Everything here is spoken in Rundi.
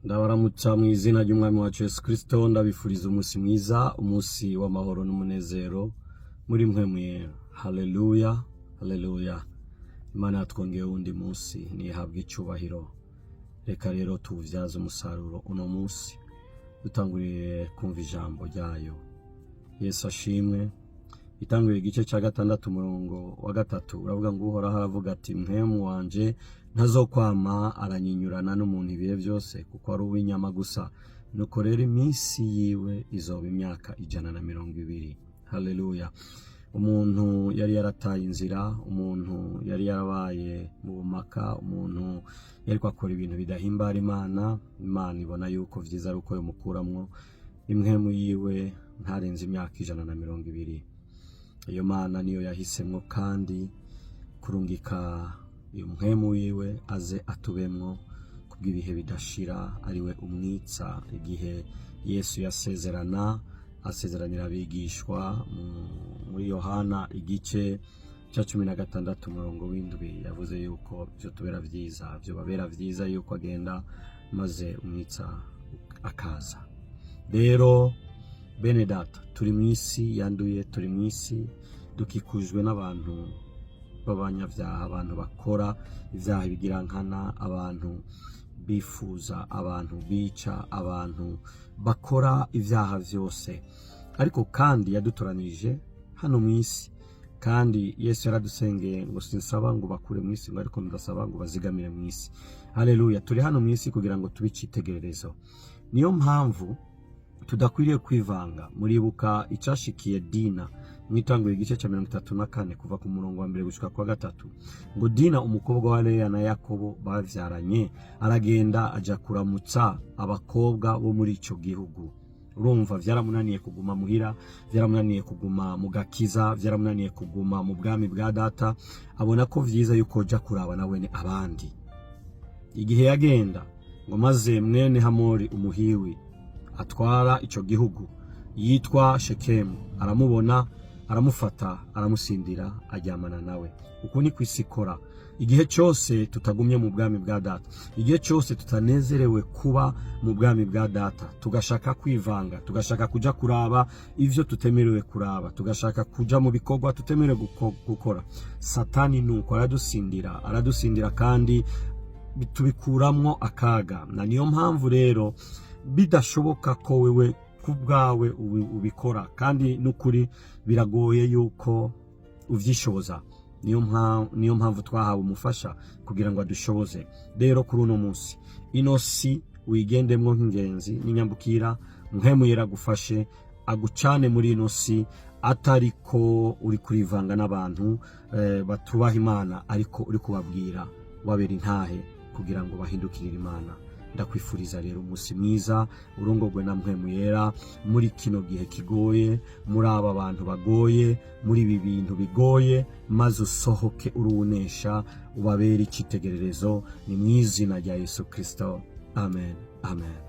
Ndabaramutsa mu izina ry'Umwami wacu Yesu Kristo. Ndabifuriza umunsi mwiza, umunsi w'amahoro n'umunezero muri mwe. Haleluya, haleluya! Imana yatwongeye uwundi munsi, nihabwe icyubahiro. Reka rero tuwubyaze umusaruro uno munsi, dutanguriye kumva ijambo ryayo. Yesu ashimwe. Itanguriye igice cya 6, umurongo wa 3, uravuga ngo: "Uhoraho aravuga ati: Mpwemu wanje ntazokwama aranyinyurana n'umuntu ibihe byose, kuko ari uw'inyama gusa. Nuko rero iminsi yiwe izoba imyaka 120." Haleluya! Umuntu yari yarataye inzira, umuntu yari yarabaye mu bumaka, umuntu yari akora ibintu bidahimbara Imana. Imana ibona yuko vyiza ari uko yomukuramwo impwemu yiwe, ntarenze imyaka 120. Iyo Mana niyo yahisemwo kandi kurungika iyo mpwemu wiwe aze atubemwo kubw'ibihe bidashira, ariwe Umwitsa. Igihe Yesu yasezerana, asezeranira abigishwa muri Yohana igice cya 16, umurongo w'7, yavuze yuko byo tubera vyiza, byo babera vyiza yuko agenda, maze Umwitsa akaza. Rero bene data, turi mu isi yanduye, turi mu isi dukikujwe n'abantu b'abanyabyaha, abantu bakora ibyaha bigirankana, abantu bifuza, abantu bica, abantu bakora ibyaha byose. Ariko kandi yadutoranirije hano mu isi, kandi Yesu yaradusengeye ngo: "Sinsaba ngo bakure mu isi," ngo, "ariko ndasaba ngo bazigamire mu isi." Haleluya! Turi hano mu isi kugira ngo tube icyitegererezo. Niyo mpamvu tudakwiriye kwivanga. Muribuka icyashikiye Dina mu Itanguriro igice cya 34, kuva ku murongo wa 1 gushika kwa 3, ngo: "Dina, umukobwa wa Leya na Yakobo bavyaranye, aragenda aja kuramutsa abakobwa bo muri ico gihugu." Urumva, vyaramunaniye kuguma muhira, vyaramunaniye kuguma mu gakiza, vyaramunaniye kuguma mu bwami bwa data. Abona ko vyiza yuko ja kuraba nawene abandi. Igihe yagenda, ngo: "Maze mwene Hamori Umuhiwi atwara ico gihugu, yitwa Shekemu, aramubona, aramufata, aramusindira, aryamana nawe." Uku ni kwisi ikora. Igihe cyose tutagumye mu bwami bwa data, igihe cyose tutanezerewe kuba mu bwami bwa data, tugashaka kwivanga, tugashaka kuja kuraba ivyo tutemerewe kuraba, tugashaka kuja mu bikorwa tutemerewe gukora, Satani nuko aradusindira, aradusindira kandi tubikuramwo akaga. Na niyo mpamvu rero bidashoboka ko wewe ku bwawe ubikora, kandi n'ukuri biragoye yuko uvyishoboza. Niyo mpamvu twahawe umufasha kugira ngo adushoboze. Rero kuri uno munsi, ino si wigendemwo nk'ingenzi n'inyambukira. Mpwemu Yera agufashe, agucane muri ino si, atari ko uri kurivanga n'abantu batubaha Imana, ariko uri kubabwira, wabera intahe kugira ngo bahindukirire Imana. Ndakwifuriza rero umunsi mwiza, urongorwe na Mpwemu Yera muri kino gihe kigoye, muri aba bantu bagoye, muri ibi bintu bigoye, maze usohoke uruwunesha, ubabere icyitegererezo. Ni mu izina rya Yesu Kristo, amen, amen.